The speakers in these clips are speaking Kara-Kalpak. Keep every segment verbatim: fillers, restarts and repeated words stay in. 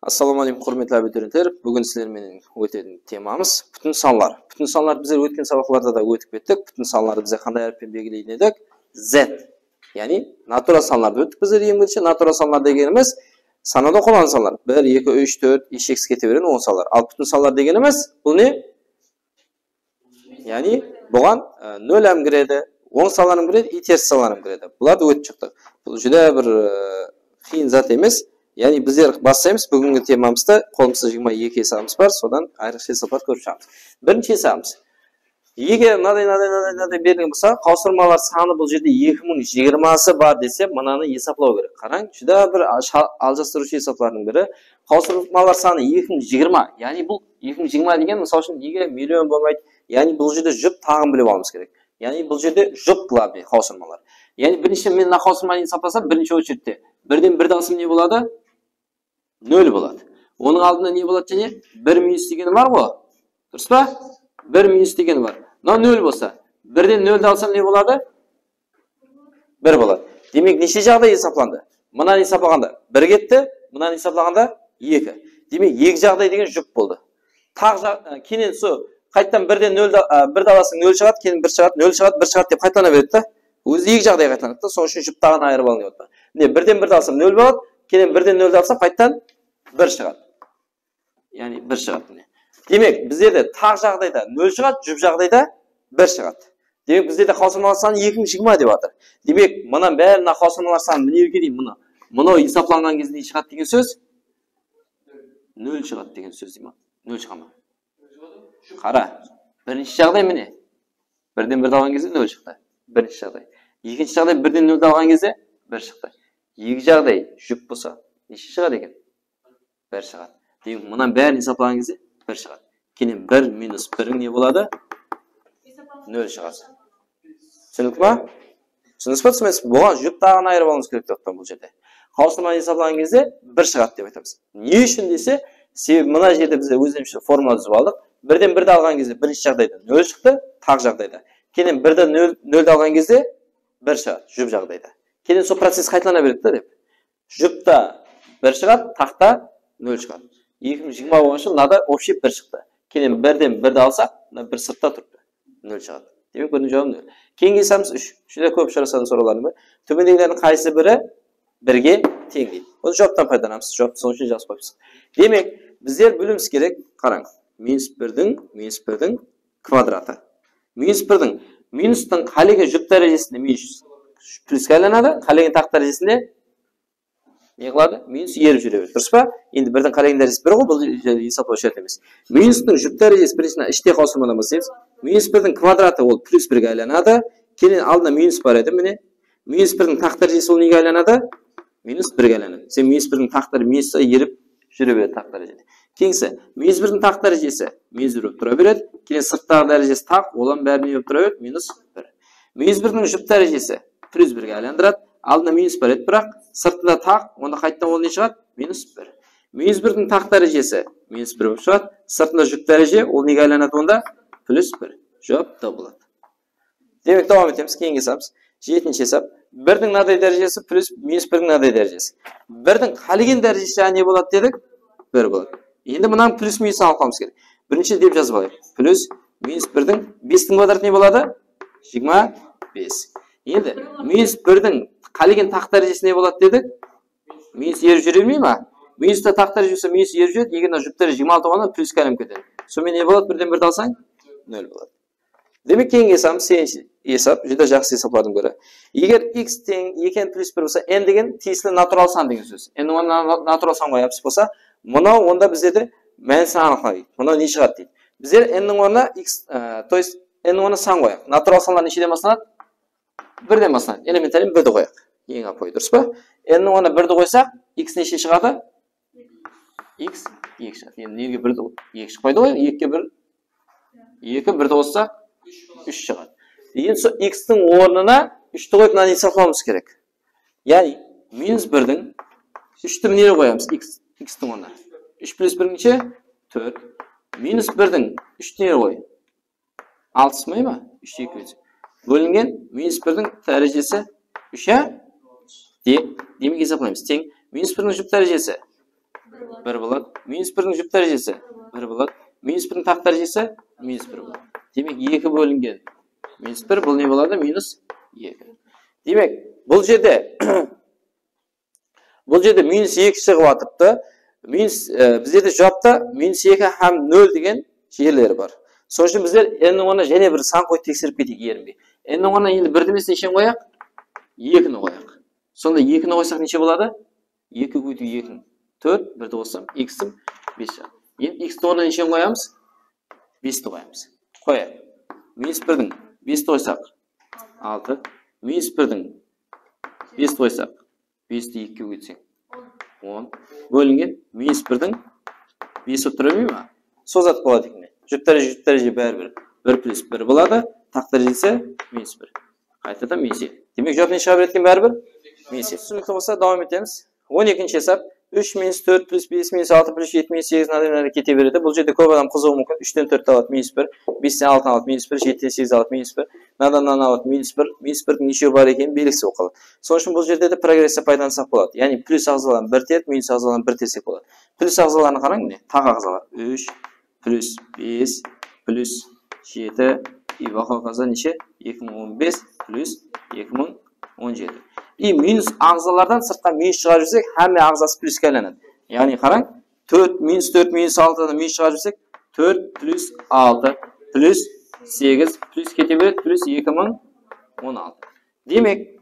Assalawma áleykum, húrmetli abiturientler. Búgin sizler menen ótetin temamız pútin sanlar. Pútin sanlar bizler ótken sabaqlarda da ótip kettik. Pútin sanlardı bizler qanday háripten belgileytin edik? Z. Yaǵnıy natural sanlardı óttik bizler eń birinshi. Natural sanlar degenimiz sanawda qollanılǵan sanlar. Bir, eki, úsh, tórt, ish, x kete bergen on sanlar. Al pútin sanlar degenimiz bul ne? Yaǵnıy buǵan, e, nol hám kiredi, oń sanlar hám kiredi, i ters sanlar hám kiredi. Bulardı ótip shıqtıq. Bul júdá bir, e, qıyın zat emes. Yaǵnıy bizler baslaymız búgingi temamızdı. Qolımızda jigirma eki esabımız bar, sodan ayrıqsha esaplardı kórip shıǵamız. Birinshi esabımız. Eger mınaday, mınaday, mınaday, mınaday berilgen bolsa, qawsırmalar sanı bul jerde eki mıń jigirması bar dese, mınanı esaplaw kerek. Qarań, júdá bir al-, aljastırıwshı esaplardıń biri. Qawsırmalar sanı eki mıń jigirma, yaǵnıy bul eki mıń jigirma degen, mısal ushın, nege million bolmaydı? Yaǵnıy bul jerde jup taǵın bilip alıwımız kerek. Yaǵnıy bul jerde jup glavnıy qawsırmalar. Yaǵnıy birinshi men mına qawsırmanı esaplasam, birinshi ocheredte birden birdi alsam ne boladı? Nol boladı. Onıń aldında ne boladı jáne? Bir minus degeni bar ǵo. Durıs pa? Bir minus degeni bar. Mına nol bolsa, birden noldi alsam ne boladı? Bir boladı. Demek, neshe jaǵday esaplandı? Mınanı esaplaǵanda bir ketti, mınanı esaplaǵanda eki. Demek, eki jaǵday degen jup boldı. Taq ja-, e, keyin sol qaytadan birden noldi, e, birdi alasań, nol shıǵadı, keyin bir shıǵadı, nol shıǵadı, bir shıǵadı dep qaytalana beredi da. Ózi eki jaǵday qaytalanadı da, sonıń ushın jup taǵın ayırıp alınıp otır. Mine, birden bir alsam nol boladı, keyin birden noldi alsam qaytadan bir shıǵadı. Yaǵnıy bir shıǵadı mine. Demek, bizlerde taq jaǵdayda nol shıǵadı, jup jaǵdayda bir shıǵadı. Demek, bizlerde qawsırmalar sanı eki mıń jigirma dep atır. Demek, mınan bári mına qawsırmalar sanı mine, deyin mına. Mınaw esaplanǵan gezde ne shıǵadı degen sóz? Nol shıǵadı degen sóz deymen. Nol shıǵa ma? Qara, birinshi jaǵday mine. Birden birdi alǵan gezde nol shıqtı. Birinshi jaǵday. Ekinshi jaǵday birden noldi alǵan gezde bir shıqtı. Eki jaǵday jup bolsa, neshe shıǵadı eken? Bir shıǵadı. Demek, mınan bárin esaplaǵan gezde bir shıǵadı. Keyin bir minus biriń ne boladı? Nol shıǵadı. Túsinikli ma? Túsindińiz ba, túsinbeysiz be? Buǵan jup taǵın ayırıp alıwımız kerek dep atırman bul jerde. Qawsırmanı esaplaǵan gezde bir shıǵadı dep aytamız. Ne ushın dese, sebebi mına jerde bizler ózimizshe formula dúzip aldıq. Birden birdi alǵan gezde birinshi jaǵdayda nol shıqtı, taq jaǵdayda. Keyin birden nol, noldi alǵan gezde bir shıǵadı, jup jaǵdayda. Keyin sol process qaytalana beredi da dep. Jupta bir shıǵadı, taqta nol shıǵadı. Eki mıń jigirma bolǵan ushın mınada общий bir shıqtı. Keyin birden birdi alsaq, mına bir sırtta turıptı. Nol shıǵadı. Demek, birdiń juwabı nol. Keyingi esabımız úsh. Júdá kóp ushırasatuǵın sorawlardıń biri. Tómendegilerdiń qaysı biri birge teń deydi. Bunı juwaptan paydalanamız. Juwaptı sonıń ushın jazıp qoyıpsız. Demek, bizler biliwimiz kerek, qarań. Minus birdiń, minus birdiń kvadratı. Minus birdiń, minustıń qálegen jup dárejesinde minus pluske aylanadı, qálegen taq dárejesinde ne qıladı? Minus erip júre beredi, durıs pa? Endi birdiń qálegen dárejesi bir ǵoy, bul esaplaw shárt emes. Minustıń jup dárejesi, birinshi mına ishte qawsırmadan baslaymız. Minus birdiń kvadratı ol plus birge aylanadı. Keyin aldında minus bar edi, mine. Minus birdiń taq dárejesi ol nege aylanadı? Minus birge aylanadı. Sen minus birdiń taq dáre-, minusta erip júre beredi taq dárejede. Keyingisi, minus birdiń taq dárejesi minus bir bolıp tura beredi. Keyin sırttaǵı dárejesi taq, ol hám bári ne bolıp tura beredi? Minus bir. Minus birdiń jup dárejesi plus birge aylandıradı. Aldında minus bar edi, biraq sırtında taq, onda qaytadan ol ne shıǵadı? Minus bir. Minus birdiń taq dárejesi minus bir bolıp shıǵadı. Sırtında jup dáreje, ol nege aylanadı onda? Plus bir. Juwap tabıladı. Demek, dawam etemiz, keyingi esabımız. Jetinshi esap. Birdiń mınaday dárejesi plus minus birdiń mınaday dárejesi. Birdiń qálegen dárejesi jańa ne boladı dedik? Bir boladı. Endi mınanıń plus minus alıp qalıwımız kerek. Birinshi dep jazıp alayıq. Plus minus birdiń bestiń kvadratı ne boladı? Jigirma bes. Endi minus birdiń qálegen taq dárejesi ne boladı dedik? Minus erip júre bermey ma? Minusta taq dáreje bolsa minus erip júredi, eger mına jup dáreje jigirma altı bolǵanda pluske aylanıp ketedi. Sonıń menen ne boladı? Birden birdi alsań, nol boladı. Demek, keyingi esabımız segizinshi esap, júdá jaqsı esaplardıń biri. Eger x teń eki n plus bir bolsa, n degen tiyisli natural san degen sóz. N-niń ornına na-, natural san qoyamız bolsa, mınaw onda bizlerde mánisin anıqla deydi. Mınaw ne shıǵadı deydi. Bizler n-niń ornına x, e, то есть n-niń ornına san qoyayıq. Natural sanlar nesheden baslanadı? Birden baslanadı. Elementariyden birdi qoyayıq. Eń ápiwayı, durıs pa? N-niń ornına birdi qoysaq, x neshe shıǵadı? X eki shıǵadı. Endi nerge birdi, eki shıqpaydı ǵoy, ekige bir, eki, birdi qossaq, úsh shıǵadı. Endi sol x-tiń ornına úshti qoyıp, mınanı esaplawımız kerek. Yaǵnıy, minus birdiń úshti mına jerge qoyamız, x, x-tiń ornına. Úsh plus bir neshe? Tórt. Minus birdiń úshti nerge qoy? Altı shıqpay ma? Úsh eki bólingen minus birdiń dárejesi úsh, á? De-, demek, esaplaymız. Teń minus birdiń jup dárejesi Bir boladı. Minus birdiń jup dárejesi bir boladı. Minus birdiń taq dárejesi minus bir boladı. Demek, eki bólingen minus bir, bul ne boladı? Minus eki. Demek, bul jerde, bul jerde minus eki shıǵıp atırıptı. Minus, e, bizlerde juwapta minus eki hám nol degen jerleri bar. Sonıń ushın bizler n-niń ornına jáne bir san qoyıp tekserip keteyik, erinbey. N-niń ornına endi birdi emes, nesheni qoyayıq? Ekini qoyayıq. Sonda ekini qoysaq, neshe boladı? Eki kóbeytiw eki, tórt, birdi qossam, x-im bes shıǵadı. Endi x-tiń ornına nesheni qoyamız? Besti qoyamız. Qoyayıq. Minus birdiń besti qoysaq, altı. Minus birdiń besti qoysaq, besti ekige kóbeytsek, on. Bólingen minus birdiń bes bolıp tura bermey ma? Sol zat boladı eken. Jup dáreje, jup dáreje báribir bir plus bir boladı. Taq dárejesi minus bir. Qaytadan minus eki. Demek, juwap ne shıǵa beredi eken báribir? Minus eki. Túsinikli bolsa, dawam etemiz. On ekinshi esap. Úsh minus tórt plus bes minus altı plus jeti minus segiz nadan nari kete beredi. Bul jerde kóp adam qızıǵıwı múmkin. Úshten tórtti aladı, minus bir. Besten altını aladı, minus bir. Jetiden segiz aladı, minus bir. Nadan mınanı aladı, minus bir. Minus birdiń neshewi bar ekeni belgisiz bolıp qaladı. Sonıń ushın bul jerde de progressiya paydalansaq boladı. Yaǵnıy plus aǵzalardan bir terip, minus aǵzalardan bir tersek boladı. Plus aǵzalarına qarań, mine, taq aǵzalar. Úsh, plus bes, plus jeti, i baqa aǵza neshe? Eki mıń on bes plus eki mıń on jeti. I minus aǵzalardan sırtqa minus shıǵarıp jibersek, hámme aǵzası pluske aylanadı. Yaǵnıy qarań, tórt, minus tórt, minus altıdan minus shıǵarıp jibersek, tórt plus altı plus segiz plus kete beredi, plus eki mıń on altı. Demek,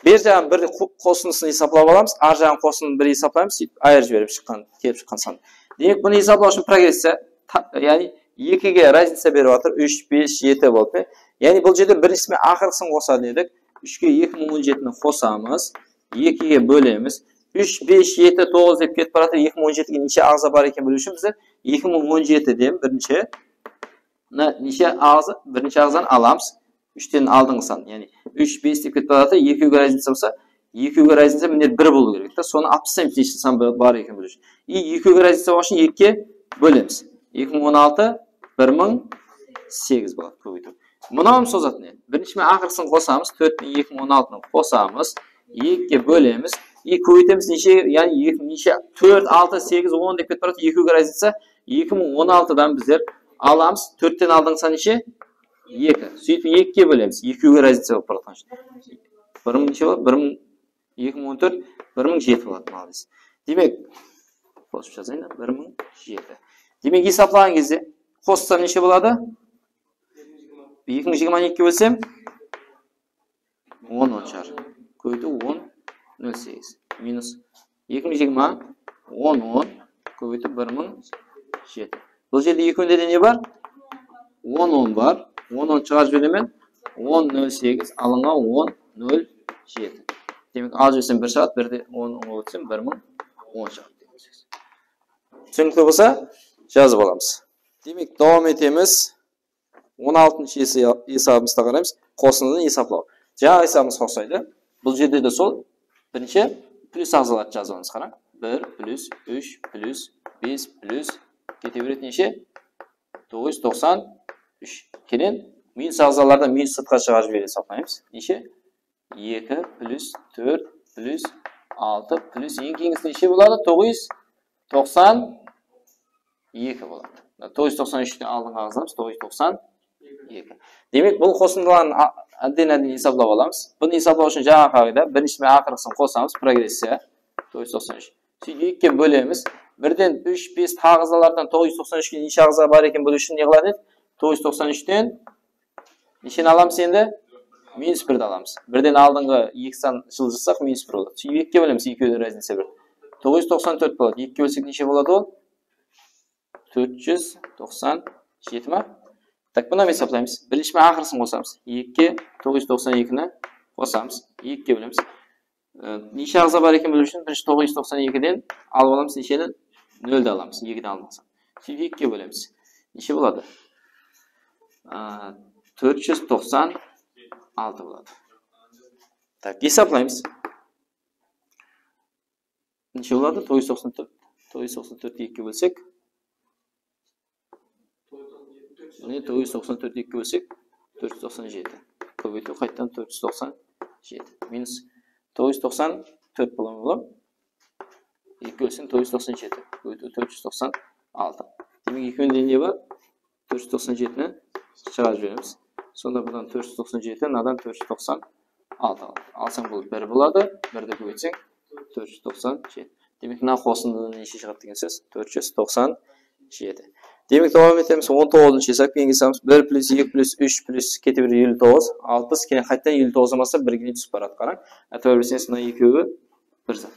bir jaǵın bir qo-, qosındısın esaplap alamız, ar jaǵın qosındın bir esaplaymız, sóytip ayırıp jiberip shıqqan, kelip shıqqan san. Demek, bunı esaplaw ushın progressiya, ta-, yaǵnıy ekige raznica berip atır, úsh, bes, jeti bolıp, e. Yaǵnıy bul jerde birinshisi menen aqırǵısın qosadı edik. Úshke eki mıń on jetini qosamız, ekige bólemiz. Úsh, bes, jeti, toǵız dep ketip baratır, eki mıń on jetige neshe aǵza bar eken biliw ushın bizler eki mıń on jetiden birinshi Mına neshe aǵza, birinshi aǵzanı alamız. Úshten aldınǵı san, yaǵnıy úsh, bes dep ketip baratır, ekewge raznica bolsa, ekewge raznica mine bir bolıw kerek ta. Sonı alıp taslaymız, neshe san ba-, bar eken biliw ushın. I ekewge raznica bolǵan ushın ekige bólemiz. Eki mıń on altı, bir mıń segiz boladı, kóbeytiw. Mınaw sol zat ne? Birinshi menen aqırǵısın qosamız, tórt penen eki mıń on altını qosamız, ekige bólemiz. I kóbeytemiz neshe, yaǵnıy eki, neshe, tórt, altı, segiz, on dep ketip baratır, ekewge raznica. Eki mıń on altıdan bizler alamız. Tórtten aldınǵı san neshe? Eki. Sóytip ekige bólemiz. Ekewge raznica bolıp baratqan ushın. Bir mıń neshe boladı? Bir mıń, eki mıń on tórt, bir mıń jeti boladı. Malades. Demek, qosıp jazayın da, bir mıń jeti. Demek, esaplaǵan gezde qossam neshe boladı? Eki mıń jigirma ekige bólsem, on, on shıǵar. Kóbeytiw on, nol segiz. Minus eki mıń jigirma, on, on, kóbeytiw bir mıń jeti. Bul jerde ekewinde de ne bar? On, on bar. On, on shıǵarıp jiberemen. On, nol segiz, alınǵan on, nol jeti. Demek, alıp jibersem bir shıǵadı, birde on, on ótsem bir mıń on shıǵadı. Túsinikli bolsa, jazıp alamız. Demek, dawam etemiz. On altınshı ese-, esabımızda qaraymız. Qosındını esaplaw. Jańa esabımızǵa uqsaydı. Bul jerde de sol. Birinshi plus aǵzalardı jazıp alamız, qarań. Bir plus úsh plus bes plus kete beredi neshe? Toǵız júz toqsan úsh. Keyin minus aǵzalardan minus sırtqa shıǵarıp jiberip esaplaymız. Neshe? Eki plus tórt plus altı plus eń keyingisi neshe boladı? Toǵız júz toqsan eki boladı. Toǵız júz toqsan úshten aldınǵı aǵzamız toǵız júz toqsan eki. Demek, bul qosındıların a-, ádden-ádden esaplap alamız. Bunı esaplaw ushın jańa qaǵıyda, birinshi menen aqırǵısın qosamız, progressiya, toǵız júz toqsan úsh. Sóytip ekige bólemiz. Birden úsh, bes taǵı aǵzalardan toǵız júz toqsan úshke neshe aǵza bar eken biliw ushın ne qılar edik? Toǵız júz toqsan úshten nesheni alamız endi? Minus birdi alamız. Birden aldınǵı eki san jıljatsaq, minus bir boladı. Sóytip ekige bólemiz, ekewdiń raznicası bir. Toǵız júz toqsan tórt boladı. Ekige bólsek, neshe boladı ol? Tórt júz toqsan jeti ma? Tak, bunı esaplaymız. Birinshi menen aqırısın qosamız. Ekige toǵız júz toqsan ekini qosamız. Ekige bólemiz. E, neshe aǵza bar eken biliw ushın birinshi toǵız júz toqsan ekiden alıp alamız nesheni? Noldi alamız. Ekiden aldınǵı san. Sóytip ekige bólemiz. Neshe boladı? A, tórt júz toqsan altı boladı. Tak, esaplaymız. Neshe boladı? Toǵız júz toqsan tórt. Toǵız júz toqsan tórtti ekige bólsek, mine, toǵız júz toqsan tórtti ekige bólsek, tórt júz toqsan jeti. Kóbeytiw qaytadan tórt júz toqsan jeti. Minus toǵız júz toqsan tórt bola ma, bola? Eki bólseń tórt júz toqsan jeti, tórt júz toqsan altı. Demek, ekewinde ne bar? Tórt júz toqsan jetini shıǵarıp jiberemiz. Sonda bunnan tórt júz toqsan jeti, mınadan tórt júz toqsan altı al. Alsań, bul bir boladı, birdi kóbeytseń, tórt júz toqsan jeti. Demek, mına qosındıdan neshe shıǵadı degen sóz? Tórt júz toqsan jeti. Demek, dawam etemiz. On toǵızınshı esap, keyingi esabımız bir plus eki plus úsh plus kete beredi elli toǵız, alpıs, keyin qaytadan elli toǵızdan baslap birge túsip baradı. Qarań, itibar berseńiz, mına ekewi bir zat.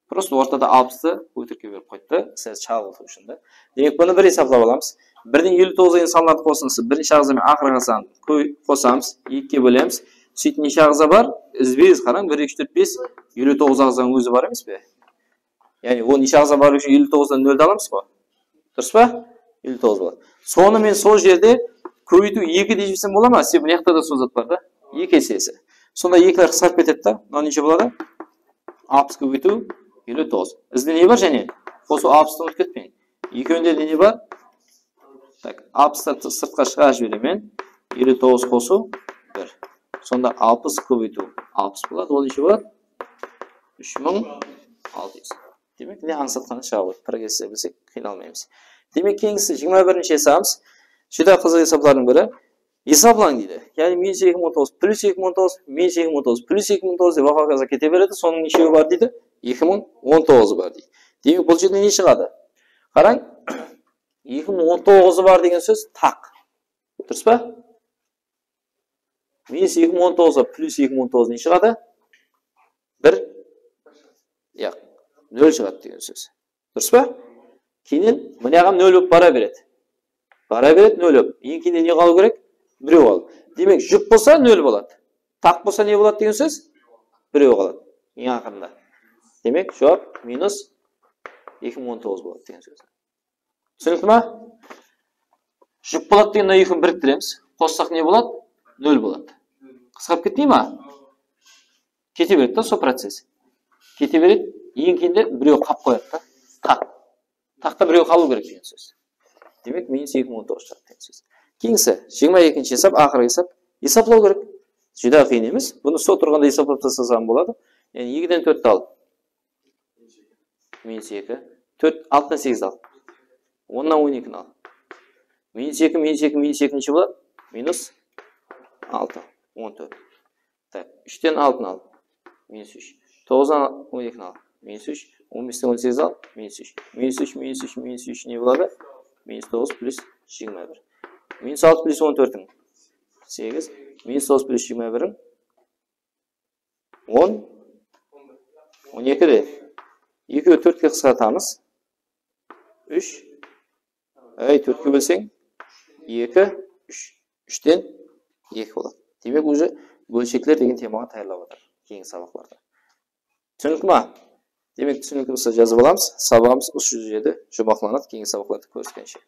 Prosta ortada alpıstı ótirikke berip qoydı da, sizler shıǵarıp otırıw ushın da. Demek, bunı bir esaplap alamız. Birden elli toǵız degen sanlardıń qosındısı birinshi aǵza menen aqırǵı sandı kó-, qosamız, ekige bólemiz. Sóytip neshe aǵza bar? Izbe-iz qarań, bir, eki, úsh, tórt, bes, elli toǵız aǵzanıń ózi bar emes pe? Yaǵnıy, o neshe aǵza bar ushın elli toǵızdan noldi alamız ǵo. Durıs pa? Elli toǵız boladı. Sonı men sol jerde kóbeytiw eki dep jibersem bola ma? Sebebi mına jaqta da sol zat bar da. Eki esesi. Sonda ekiler qısqarıp ketedi da. Mına neshe boladı? Alpıs kóbeytiw elli toǵız. Bizde ne bar jáne? Qosıw alpıstı umıtıp ketpeń. Ekewinde de ne bar? Tak, alpıstı tı-, sırtqa shıǵarıp jiberemen. Elli toǵız qosıw bir. Sonda alpıs kóbeytiw alpıs boladı. Ol neshe boladı? Úsh mıń altı júz. Demek, ne ańsatqanı shıǵa qoydı. Progressi bilsek, qıynalmaymız. Demek, keyingisi jigirma birinshi esabımız. Júdá qızıq esaplardıń biri. Esaplań deydi. Yaǵnıy, minus eki mıń on toǵız plus eki mıń on toǵız, minus eki mıń on toǵız plus eki mıń on toǵız dep, oqıwǵa kete beredi. Sonıń neshewi bar deydi? Eki mıń on toǵızı bar deydi. Demek, bul jerde ne shıǵadı? Qarań, eki mıń on toǵızı bar degen sóz taq. Durıs pa? Minus eki mıń on toǵız plus eki mıń on toǵız ne shıǵadı? Bir, yaq, nol shıǵadı degen sóz. Durıs pa? Keyin mınaǵan nol bolıp bara beredi. Bara beredi nol bolıp. Eń keyinde ne qalıw kerek? Birew qalıw. Demek, jup bolsa nol boladı. Taq bolsa ne boladı degen sóz? Birew qaladı. Eń aqırında. Demek, juwap minus eki mıń on toǵız boladı degen sóz. Túsinikli ma? Jup boladı degen mına ekewin biriktiremiz. Qossaq ne boladı? Nol boladı. Qısqarıp ketpey ma? Kete beredi da sol process. Kete beredi. Eń keyinde birew qap qoyadı da. Taq. Taqta birew qalıw kerek degen sóz. Demek, minus eki mıń on toǵız shıǵadı degen sóz. Keyingisi, jigirma ekinshi esap, aqırǵı esap. Esaplaw kerek. Júdá qıyın emes. Bunı sol turǵanda esaplap taslasam boladı. Yaǵnıy, ekiden tórtti al. Minus eki. Tórt, altıdan segizdi al. Onnan on ekini al. Minus eki, minus eki, minus eki neshe boladı? Minus altı. On tórt. Tak, úshten altını al. Minus úsh. Toǵızdan on ekini al. Minus úsh. On besten on segizdi al. Minus úsh. Minus úsh, minus úsh, minus úsh ne boladı? Minus toǵız plus jigirma bir. Minus altı plus on tórttiń segiz. Minus toǵız plus jigirma birdiń on, on eki de. Ekewi tórtke qısqartamız. Úsh. Áy, tórtke bólseń, eki, úsh. Úshten eki boladı. Demek, уже bólshekler degen temaǵa tayarlap atır keyingi sabaqlarda. Túsinikli ma? Demek, túsinikli bolsa jazıp alamız. Sabaǵımız usı jerde juwmaqlanadı. Keyingi sabaqlarda kóriskenshe.